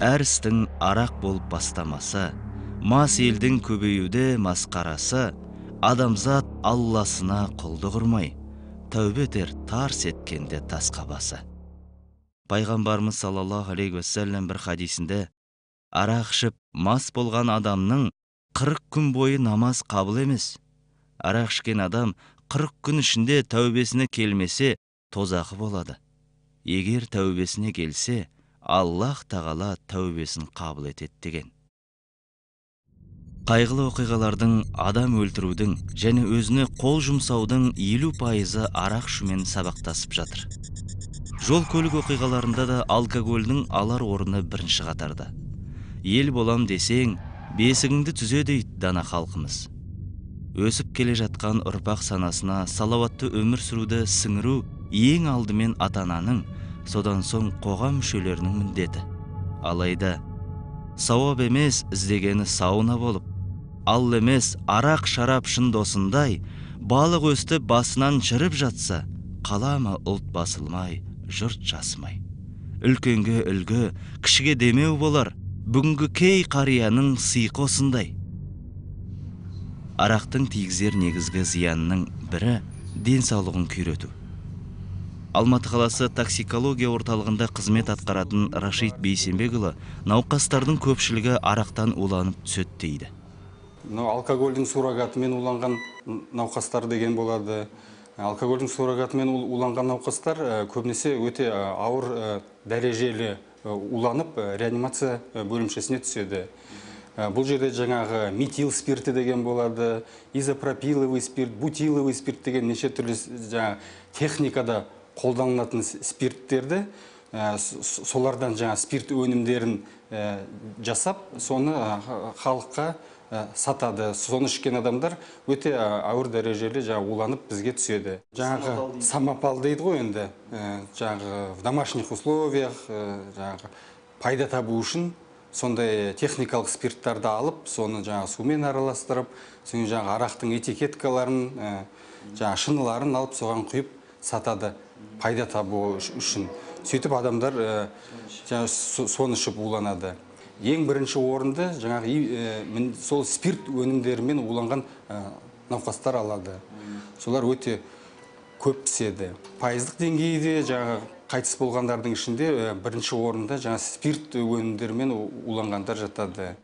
Әр істің арақ болып бастамасы, мас елдің көбеюде масқарасы, адамзат Алласына құлдық ұрмай, тәубе етер тарс еткенде тасқа басы. Пайғамбарымыз саллаллаху алейхи уассалам бір хадисінде арақ ішіп мас болған адамның 40 күн бойы намаз қабыл емес. Арақ ішкен адам 40 күн ішінде тәубесіне келмесе, тозақы болады. Егер тәубесіне келсе, Аллах тағала тәубесін қабыл етеді деген. Қайғылы оқиғалардың, адам өлтірудің және өзіне қол жұмсаудың 50%-ы арақ ішумен сабақтасып жатыр. Жол көлік оқиғаларында да алкогольдің алар орны бірінші қатарда. Ел болам десең, бесігіңді түзе дейді дана халқымыз. Өсіп келе жатқан ұрпақ санасына салауатты өмір сүруді сіңіру ең алдымен ата-ананың, содан соң қоғам мүшелерінің міндеті. Алайда сауап емес іздегені сауна болып, ал емес арақ шарап шын досындай, балық өстіп басынан жырып жатса, қала ма ұлт басылмай, жұрт жасымай. Үлкенге үлгі, кішіге демеу болар, бүгінгі кей қарияның сиқы осындай. Арақтың тигізер негізгі зиянының бірі денсаулығын күйрету. Алматы қаласы токсикология орталығында қызмет атқаратын Рашид Бейсенбекұлы науқастардың көпшілігі арақтан уланып түседі дейді. Алкогольдің суррогатымен уланған науқастар деген болады. Алкогольдің суррогатымен уланған науқастар көбінесе өте ауыр дәрежелі уланып, реанимация бөлімшесіне түседі. Бұл жерде жаңағы метил спирті деген болады, изопропиловый спирт, бутиловый спирт деген неше түрлі жаңа техникада қолданылатын спирттерді, солардан жаңа спирт өнімдерін жасап, соны халыққа сатады. Соны ішкен адамдар өте ауыр дәрежелі жаңа уланып бізге түседі. Жаңағы самопал дейді ғой енді, жаңағы в домашних условиях, жаңағы пайда табу үшін сондай техникалық спирттарды алып, соны жаңағы сумен араластырып, соны жаңағы арақтың этикеткаларын, жаңағы шыныларын алып, соған құйып сатады пайда табу үшін. Сөйтіп адамдар жаңағы соны ішіп уланады. Ең бірінші орынды жаңағы сол спирт өнімдерімен уланған науқастар алады. Солар өте көп піседі. Пайыздық деңгейде жаңағы қайтыс болғандардың ішінде бірінші орында жаңа спирт өнімдерімен уланғандар жатады.